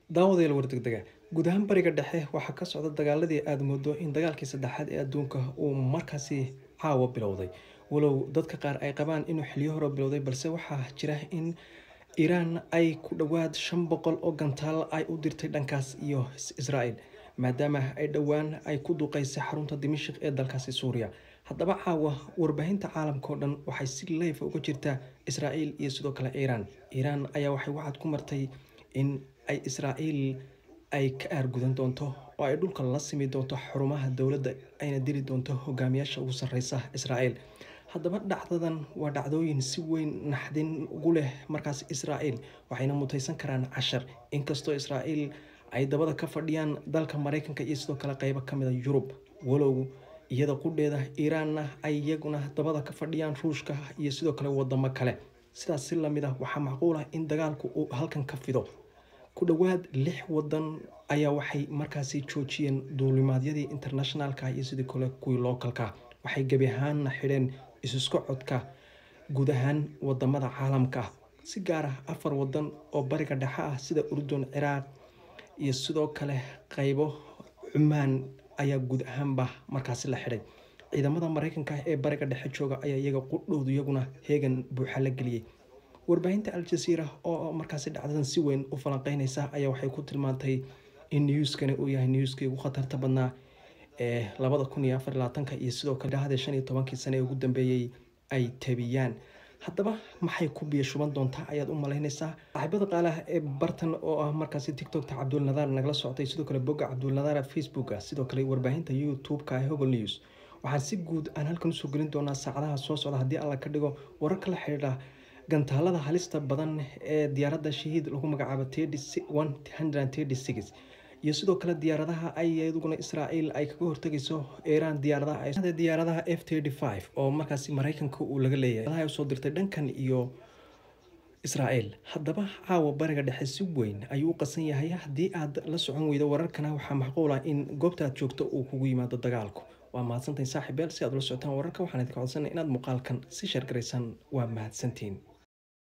Daawadayaal, war degdega guud ahaan Bariga Dhexe waxaa ka socda dagaaladii aada moodo in dagaalkii saddexaad ee adduunka uu markaasi caawa bilowday, walow dadka qaar ay qabaan inuu xiliyo hore bilowday, balse waxaa jira in Iiraan ay ku dhowaad 500 oo gantaal ay u dirtay dhankaas iyo Israel, maadaama ay dhowaan ay ku duqeysay xarunta Dimashq ee dalkaasi Suuriya. Haddaba caawa warbaahinta caalamka oo dhan waxay si live uga jirtaa Israel iyo sidoo kale Iiraan. Iiraan ayaa waxay wacad ku martay in ay Israel ay ka aargudan doonto oo ay dhulka la simi doonto xarumaha dowladda, ayna dili doonto hogaamiyaasha ugu sarreysa Israel. Haddaba dhacdadan waa dhacdooyin si weyn naxdin ugu leh markaas Israel, waxayna mutaysan karaan cashar, inkastoo Israel ay dabada ka fadhiyaan dalka Mareykanka iyo sidoo kale qeybo kamid a Yurub, walow iyada qudheeda Iiraanna ay iyaguna dabada ka fadhiyaan Ruushka iyo sidoo kale wadamo kale. Sidaas si lamid ah waxaa macquul ah in dagaalku uu halkan ka fido. Ku dhowaad 6 wadan ayaa waxay markaasi joojiyeen duulimaadyadii internationalka iyo sidoo kale kuwii localka. Waxay gebi ahaanna xidheen isu socodka guud ahaan wadamada caalamka ah, si gaar ah 4 wadan oo Bariga Dhexe ah sida Urdun, Ciraaq iyo sidoo kale qeybo Cumaan ayaa guud ahaanba markaasi la xidhay. Ciidamada Mareykanka ee Bariga Dhexe jooga ayaa iyaga qudhoodu iyaguna heegan buuxa la geliyey. Warbaahinta Al-Jazeera oo markaasi dhacdadan si weyn u falanqeyneysa ayaa waxay ku tilmaantay in newskani uu yahay newskii ugu khatarta badnaa ee 2024-ka iyo sidoo kale dhahda 15-kii sane ee ugu dambeeyey ay tabiyaan. Haddaba maxay ku biyo shuban doontaa ayaad u malaynaysaa? Saaxiibada qaalaha ee bartan oo ah markaasi TikTokta Cabdulnadaar nagala socotay, sidoo kale bogga Cabdulnadaar Facebooka, sidoo kale warbaahinta YouTube-ka ee Hogol News, waxaan si guud aan halkan usoo gelin doonaa saacadaha soo socda, haddii Alla ka dhigo, wararka la xidhiidha gantaalada halista badan ee diyaaradda Shahiid lagu magacaabo 136 iyo sidoo kale diyaaradaha ay iyaduguna Israel ay kaga hortagayso Iiraan, diyaaradaha F-35 oo markaasi Mareykanka uu laga leeyahay ay usoo dirtay dhankan iyo Israel. Haddaba caawa Bariga Dhexe si weyn ayuu u qasan yahay. Haddii aad la socon weydo wararkana, waxaa macquul ah in goobta aad joogto uu kugu yimaado dagaalku. Waa mahadsantahin saaxiibeel. Si aad ula socotaan wararka, waxaan idinka codsanay inaad muuqaalkan si share garaysaan. Waa mahadsantihiin.